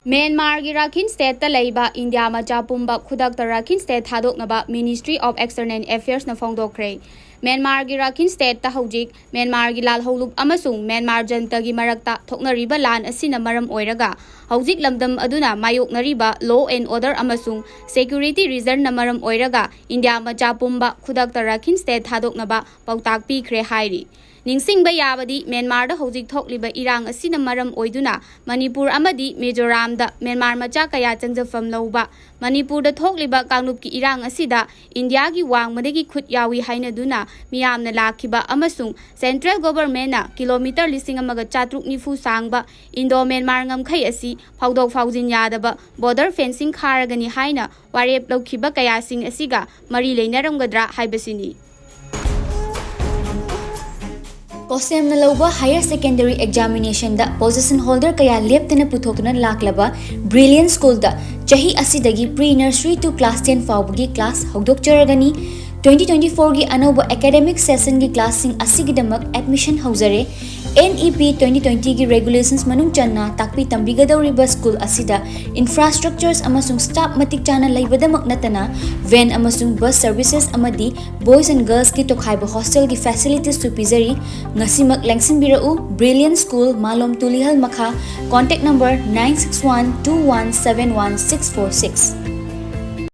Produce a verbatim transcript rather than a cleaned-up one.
ꯃ꯭ꯌꯥꯟꯃꯥꯔꯒꯤ ꯔꯥꯈꯤꯟ ꯁ꯭ꯇꯦꯠꯇ ꯂꯩꯕ ꯏꯟꯗꯤꯌꯥ ꯃꯆꯥ ꯄꯨꯝꯕ ꯈꯨꯗꯛꯇ ꯔꯥꯈꯤꯟ ꯁ꯭ꯇꯦꯠ ꯊꯥꯗꯣꯛꯅꯕ Ministry of External Affairsꯅ ꯐꯣꯡꯗꯣꯛꯈ꯭ꯔꯦ꯫ ꯃ꯭ꯌꯥꯟꯃꯥꯔꯒꯤ ꯔꯥꯈꯤꯟ ꯁ꯭ꯇꯦꯠꯇ ꯍꯧꯖꯤꯛ ꯃ꯭ꯌꯥꯟꯃꯥꯔꯒꯤ ꯂꯥꯜꯍꯧꯂꯨꯞ ꯑꯃꯁꯨꯡ ꯃ꯭ꯌꯥꯟꯃꯥꯔ ꯖꯟꯇꯒꯤ ꯃꯔꯛꯇ ꯊꯣꯛꯅꯔꯤꯕ ꯂꯥꯟ ꯑꯁꯤꯅ ꯃꯔꯝ ꯑꯣꯏꯔꯒ ꯍꯧꯖꯤꯛ ꯂꯝꯗꯝ ꯑꯗꯨꯅ ꯃꯥꯌꯣꯛꯅꯔꯤꯕ law and order ꯑꯃꯁꯨꯡ security reasonꯅ ꯃꯔꯝ ꯑꯣꯏꯔꯒ ꯏꯟꯗꯤꯌꯥ ꯃꯆꯥ ꯄꯨꯝꯕ ꯈꯨꯗꯛꯇ ꯔꯥꯈꯤꯟ ꯁ꯭ꯇꯦꯠ ꯊꯥꯗꯣꯛꯅꯕ ꯄꯥꯎꯇꯥꯛ ꯄꯤꯈ꯭ꯔꯦ ꯍꯥꯏꯔꯤ꯫ ꯅꯤꯡꯁꯤꯡꯕ ꯌꯥꯕꯗꯤ, ꯃ꯭ꯌꯥꯟꯃꯥꯔꯗ ꯍꯧꯖꯤꯛ ꯊꯣꯛꯂꯤꯕ ꯏꯔꯥꯡ ꯑꯁꯤꯅ ꯃꯔꯝ ꯑꯣꯏꯗꯨꯅ ꯃꯅꯤꯄꯨꯔ ꯑꯃꯗꯤ ꯃꯤꯖꯣꯔꯥꯝꯗ ꯃ꯭ꯌꯥꯟꯃꯥꯔ ꯃꯆꯥ ꯀꯌꯥ ꯆꯪꯖꯐꯝ ꯂꯧꯕ, ꯃꯅꯤꯄꯨꯔꯗ ꯊꯣꯛꯂꯤꯕ ꯀꯥꯡꯂꯨꯞꯀꯤ ꯏꯔꯥꯡ ꯑꯁꯤꯗ ꯏꯟꯗꯤꯌꯥꯒꯤ ꯋꯥꯡꯃꯗꯒꯤ ꯈꯨꯠ ꯌꯥꯎꯏ ꯍꯥꯏꯅꯗꯨꯅ ꯃꯤꯌꯥꯝꯅ ꯂꯥꯛꯈꯤꯕ ꯑꯃꯁꯨꯡ central governmentꯅ ꯀꯤꯂꯣꯃꯤꯇꯔ ꯂꯤꯁꯤꯡ ꯑꯃꯒ ꯆꯥꯇ꯭ꯔꯨꯛ ꯅꯤꯐꯨ ꯁꯥꯡꯕ ꯏꯟꯗꯣ ꯃ꯭ꯌꯥꯟꯃꯥꯔ ꯉꯝꯈꯩ ꯑꯁꯤ ꯐꯥꯎꯗꯣꯛ ꯐꯥꯎꯖꯤꯟ ꯌꯥꯗꯕ border fencing ꯈꯥꯔꯒꯅꯤ ꯍꯥꯏꯅ ꯋꯥꯔꯦꯞ ꯂꯧꯈꯤꯕ ꯀꯌꯥꯁꯤꯡ ꯑꯁꯤꯒ ꯃꯔꯤ ꯂꯩꯅꯔꯝꯒꯗ꯭ꯔꯥ ꯍꯥꯏꯕꯁꯤꯅꯤ꯫ ꯀꯣꯁꯦꯝꯅ ꯂꯧꯕ higher secondary examinationꯗ position holder ꯀꯌꯥ ꯂꯦꯞꯇꯅ ꯄꯨꯊꯣꯛꯇꯨꯅ ꯂꯥꯛꯂꯕ Brilliant Schoolꯗ ꯆꯍꯤ ꯑꯁꯤꯗꯒꯤ pre nursery to class ten ꯐꯥꯎꯕꯒꯤ class ꯍꯧꯗꯣꯛꯆꯔꯒꯅꯤ꯫ Twenty twenty fourꯒꯤ ꯑꯅꯧꯕ academic sessionꯒꯤ classꯁꯤꯡ ꯑꯁꯤꯒꯤꯗꯃꯛ admission ꯍꯧꯖꯔꯦ꯫ NEP twenty twentyꯒꯤ regulations ꯃꯅꯨꯡ ꯆꯟꯅ ꯇꯥꯛꯄꯤ ꯇꯝꯕꯤꯒꯗꯧꯔꯤꯕ school ꯑꯁꯤꯗ infrastructures ꯑꯃꯁꯨꯡ staff ꯃꯇꯤꯛ ꯆꯥꯅ ꯂꯩꯕꯗꯃꯛ ꯅꯠꯇꯅ van ꯑꯃꯁꯨꯡ bus services ꯑꯃꯗꯤ boys and girlsꯀꯤ ꯇꯣꯈꯥꯏꯕ hostelꯒꯤ facilitiesꯁꯨ ꯄꯤꯖꯔꯤ꯫ ꯉꯁꯤꯃꯛ ꯂꯦꯡꯁꯤꯟꯕꯤꯔꯛꯎ꯫ Brilliant School, ꯃꯥꯂꯣꯝ ꯇꯨꯂꯤꯍꯜ ꯃꯈꯥ꯫ Contact number nine six one two one seven one six four six꯫